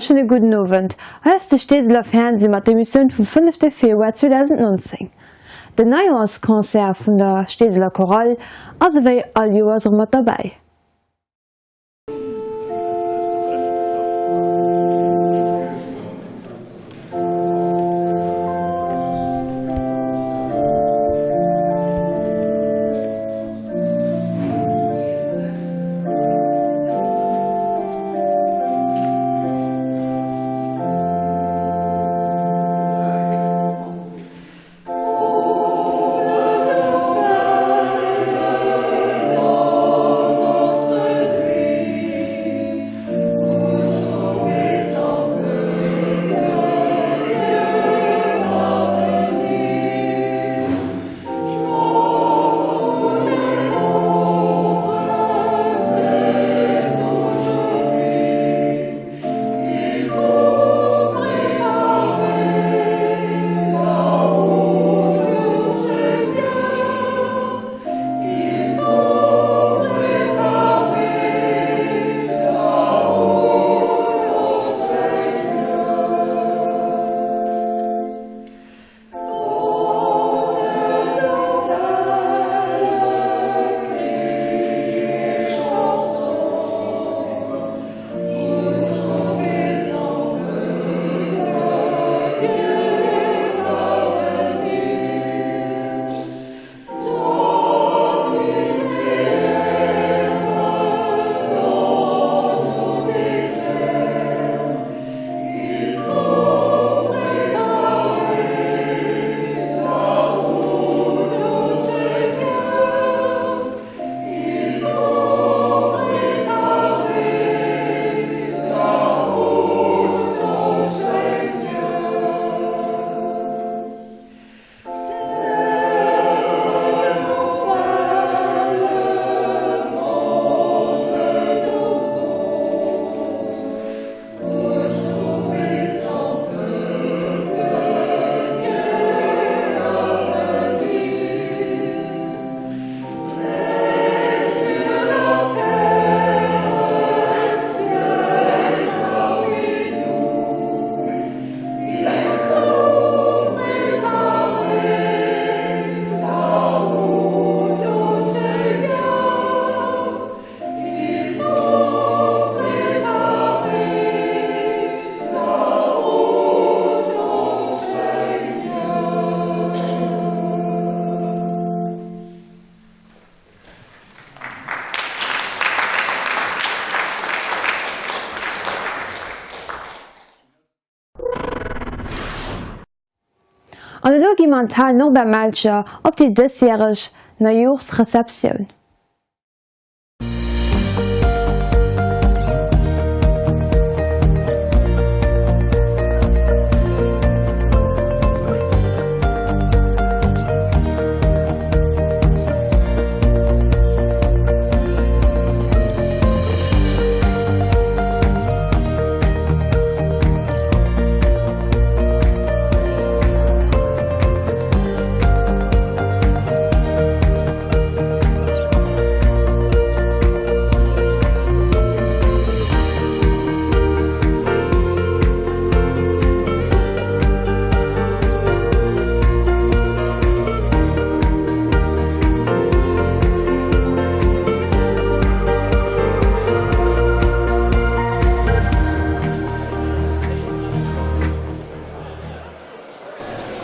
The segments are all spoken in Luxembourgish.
wonnerschöne gudden Owend. Hei ass de Steeseler Fernseh mat der Emissioun vum fënnefte Februar 2019. Den Neijoerschconcert vun der Steeseler Chorale ass ewéi all Joers erëm mat derbäi. An elo gi mer an d'Hal Norbert Melcher op déi dësjäreg Neijooschreceptioun.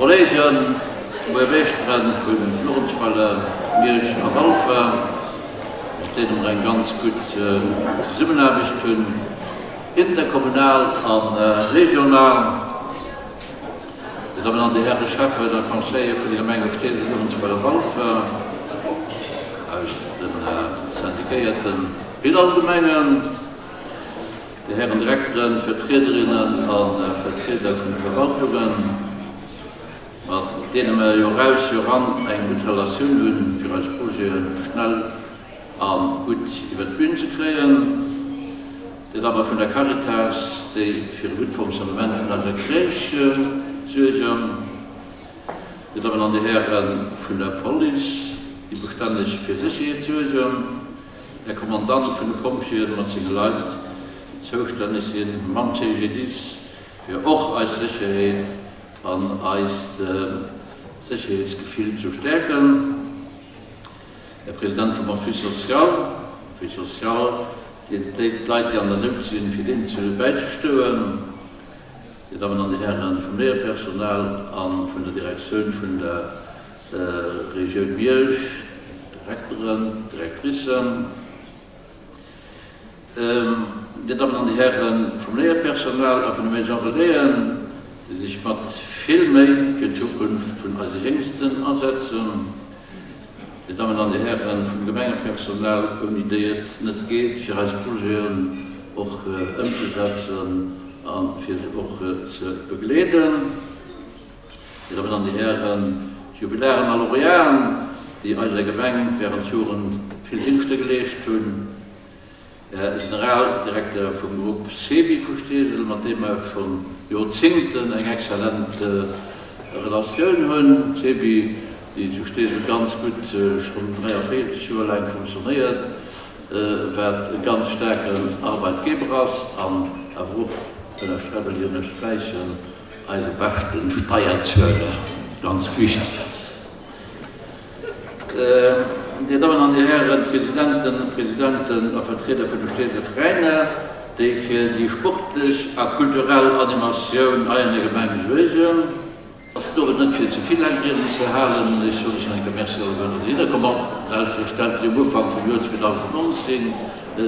Kolleegen, Buergermeeschteren vu Luerenzweiler, Miersch a Walfer, mat deene mer eng ganz gutt Zesummenaarbecht hunn, interkommunal a regional, Dir Dammen an Dir Häre Schäffen a Conseiller vun de Gemenge Steesel, Luerenzweiler, Walfer, aus de syndiquéierte Fidal-Gemengen, Dir Hären Direkteren, Vertriederinnen a Vertrieder vun de Verwaltungen, mat deene mer joraus joran eng gutt Relatioun hunn, fir eis Projete schnell a gutt iwwert d'Bün ze kréien. Dir Dammen vun der Caritas, déi fir e gutt Fonctionnement vun eiser Crèche suergen. Dir Dammen an Dir Häre vun der Police, déi bestänneg fir Sécherheet suergen. Här Kommandant vun de Pompjeeën mat senge Leit. zoustänneg sinn, mam CGDIS, fir och eis Sécherheet an eist Sécherheetsgefill ze stäerken. Här President vum Office social, Office social, deen d'Leit, déi an der Nout sinn, fir deenen ze bäizestoen. Dir Dammen an Dir Hären vum Léierpersonal a vun der Direktioun vun der Regioun Miersch, Direkteren, Directricen, Dir Dammen an Dir Hären vum Léierpersonal a vun de Maison Relaisen, déi sech mat vill Méi fir d'Zukunft vun eise Jéngsten asetzen, Dir Dammen an Dir Hären vum Gemengepersonal, ouni déi et net geet, fir eis Projeten och ëmzesetzen a fir se och ze begleeden. Dir Dammen an Dir Hären, Jubilaren a Lauréaten, déi eiser Gemeng während Joren vill Dingschte geleescht hunn. Här Generaldirekter vum Grupp CEBI vu Steesel, mat deem mer schonn Joerzingten eng exzellent Relatioun hunn. CEBI, déi zu Steesel ganz gutt schonn 43 Joer laang funktionéiert, wat e ganz staarken Arbeitgeber ass an awer och, ënnersträichen, wëll ech ënnersträichen, eise beschte Steierzueler ganz wichteg ass. Dir Dammen an Dir Hären Presidenten, Presidenten a Vertrieder vun de Steeseler Veräiner, déi fir déi sportlech a kulturell Animatioun hei an der Gemeng suergen. Ass et och net fir ze vill laang Rieden ze halen. Ech soen lech nach eng Kéier Merci alleguerten, datt Dir hinnerkomm ass. Selbstverständlech um Ufank vum Joer 2019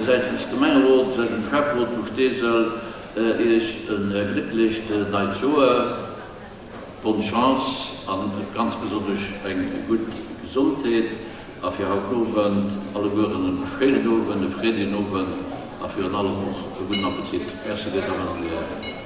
säitens Gemengerot, säitens Schäfferot vu Steesel Iech e glécklecht neit Joer. Bonne Chance an ganz besonnesch eng gutt Gesondheet a fir haut Owend allegueren e schéinen Owend, e freedegen Owend a virun allem och e gudden Appetit. Merci Dir Dammen an Dir Hären.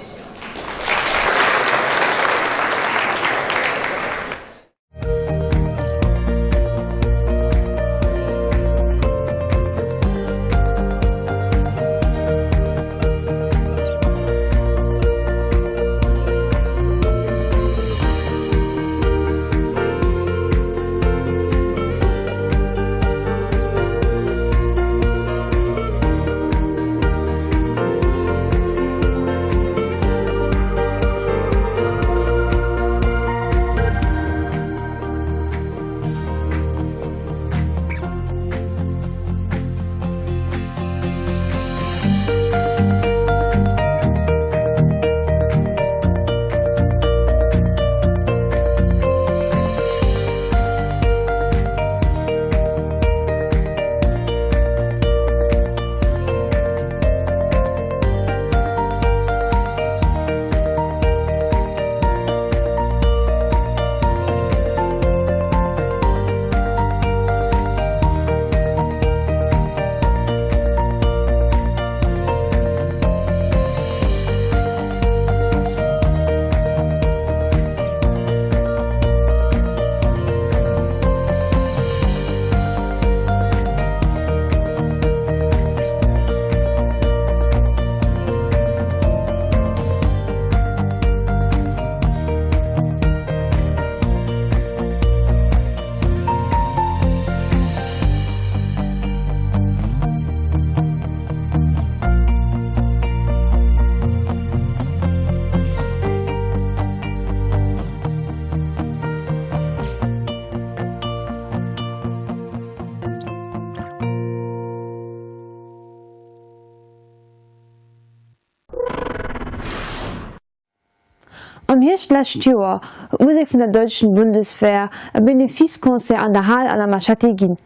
Am Hierscht d'lescht Joer huet d'Musek vun der Deutschen Bundeswehr e Benefice-Concert an der Hal an am Machete ginn.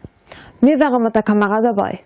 Mir ware mat der Kamera derbei.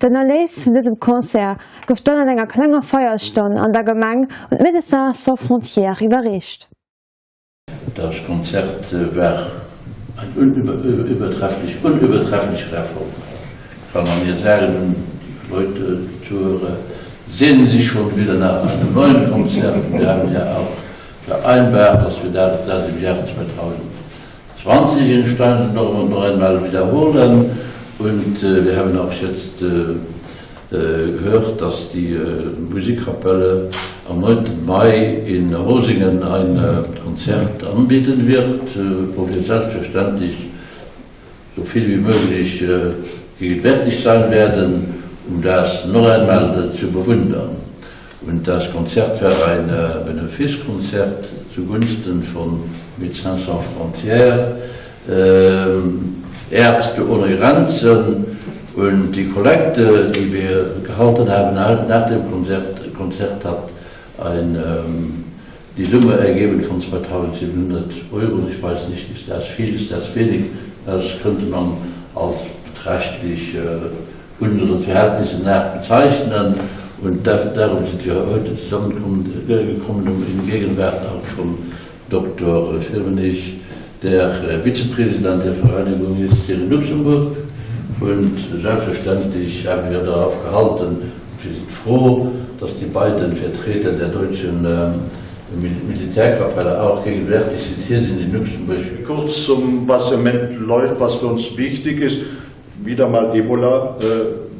Den Erléis vun dësem Concert gouf dann an enger klenger Feierstonn an der Gemeng un d'Médecins Sans Frontières iwwerreecht. Das Konzert war ein unübertrefflich, unübertrefflicher Erfolg, kann man mir sagen. Die Leute, die Zuhörer sehnen sich schon wieder nach einem neuen Konzert. Wir haben ja auch vereinbart, dass wir das, das im Jahre 2020 in Steinsen noch, noch einmal wiederholen. Und äh, wir haben auch jetzt äh, äh, gehört, dass die äh, Musikkapelle am 9. Mai in Hosingen ein äh, Konzert anbieten wird, äh, wo wir selbstverständlich so viel wie möglich äh, gegenwärtig sein werden, um das noch einmal zu bewundern. Und das Konzert wäre ein äh, Benefizkonzert zugunsten von Médecins sans Frontières, äh, Ärzte ohne Grenzen und die Kollekte, die wir gehalten haben nach dem Konzert, Konzert hat ein, ähm, die Summe ergeben von 2700 Euro. Ich weiß nicht, ist das viel, ist das wenig? Das könnte man als beträchtlich äh, unseren Verhältnissen nach bezeichnen. Und darum sind wir heute zusammengekommen, um in Gegenwart auch von Dr. Firmenich, der äh, Vizepräsident der Vereinigung ist hier in Luxemburg. Und selbstverständlich haben wir darauf gehalten, wir sind froh, dass die beiden Vertreter der deutschen äh, Militärkapelle auch gegenwärtig sind hier sind in Luxemburg. Kurz zum, was im Moment läuft, was für uns wichtig ist. Wieder mal Ebola äh,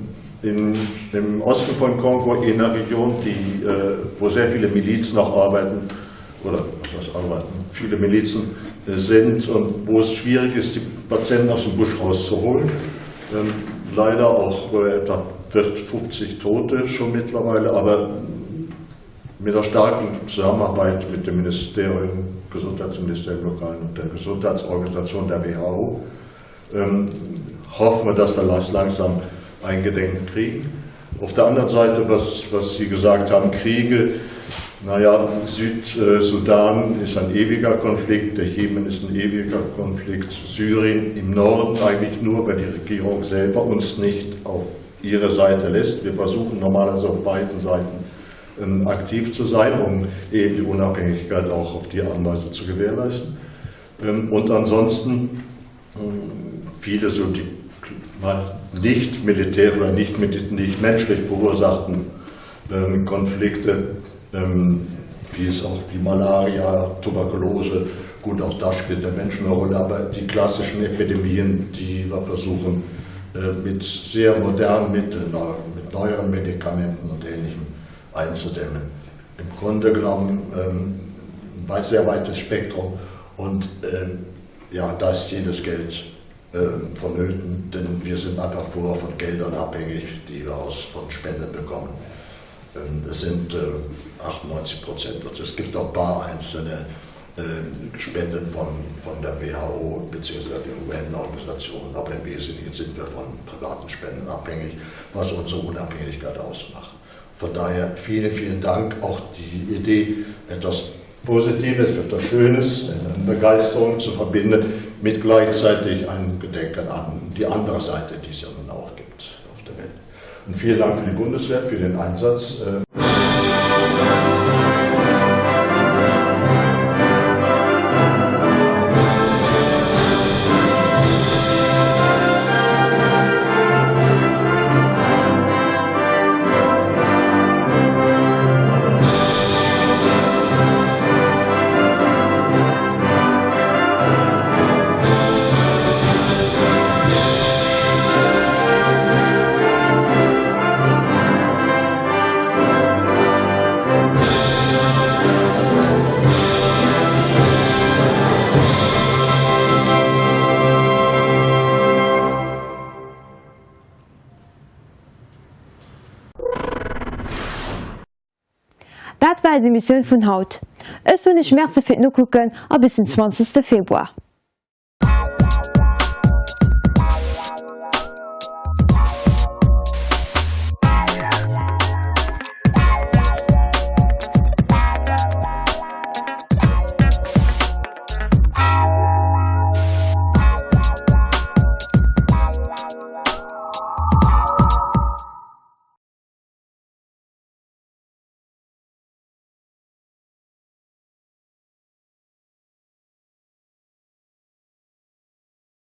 in, im Osten von Kongo, in einer Region, die, äh, wo sehr viele Milizen noch arbeiten, oder was heißt arbeiten, viele Milizen äh, sind und wo es schwierig ist, die Patienten aus dem Busch rauszuholen. Ähm, leider auch äh, etwa 50 Tote schon mittlerweile, aber mit der starken Zusammenarbeit mit dem Ministerium, Gesundheitsministerium lokalen und der Gesundheitsorganisation der WHO ähm, hoffen wir, dass wir das langsam eingedenkt kriegen. Auf der anderen Seite, was, was Sie gesagt haben, Kriege, naja, Südsudan ist ein ewiger Konflikt, der Jemen ist ein ewiger Konflikt, Syrien im Norden eigentlich nur, weil die Regierung selber uns nicht auf ihre Seite lässt. Wir versuchen normalerweise auf beiden Seiten ähm, aktiv zu sein, um eben die Unabhängigkeit auch auf die Art und Weise zu gewährleisten. Ähm, und ansonsten ähm, viele so die nicht militär oder nicht, nicht menschlich verursachten ähm, Konflikte, ähm, wie es auch wie Malaria, Tuberkulose, gut, auch da spielt der Mensch eine Rolle, aber die klassischen Epidemien, die wir versuchen, äh, mit sehr modernen Mitteln, mit neueren Medikamenten und Ähnlichem einzudämmen. Im Grunde genommen ähm, ein sehr weites Spektrum und ähm, ja, da ist jedes Geld ähm, vonnöten, denn wir sind einfach vorher von Geldern abhängig, die wir aus von Spenden bekommen. Ähm, das sind äh, 98 Prozent. Also es gibt auch ein paar einzelne äh, Spenden von, von der WHO bzw. den UN-Organisationen, aber im Wesentlichen sind wir von privaten Spenden abhängig, was unsere Unabhängigkeit ausmacht. Von daher vielen, vielen Dank. Auch die Idee, etwas Positives, etwas Schönes, eine Begeisterung zu verbinden mit gleichzeitig einem Gedenken an die andere Seite, die es ja nun auch gibt auf der Welt. Und vielen Dank für die Bundeswehr, für den Einsatz. Dat war eis Emissioun vun haut. Ech soen iech Merci fir d'Nokucken a bis den 20 Februar.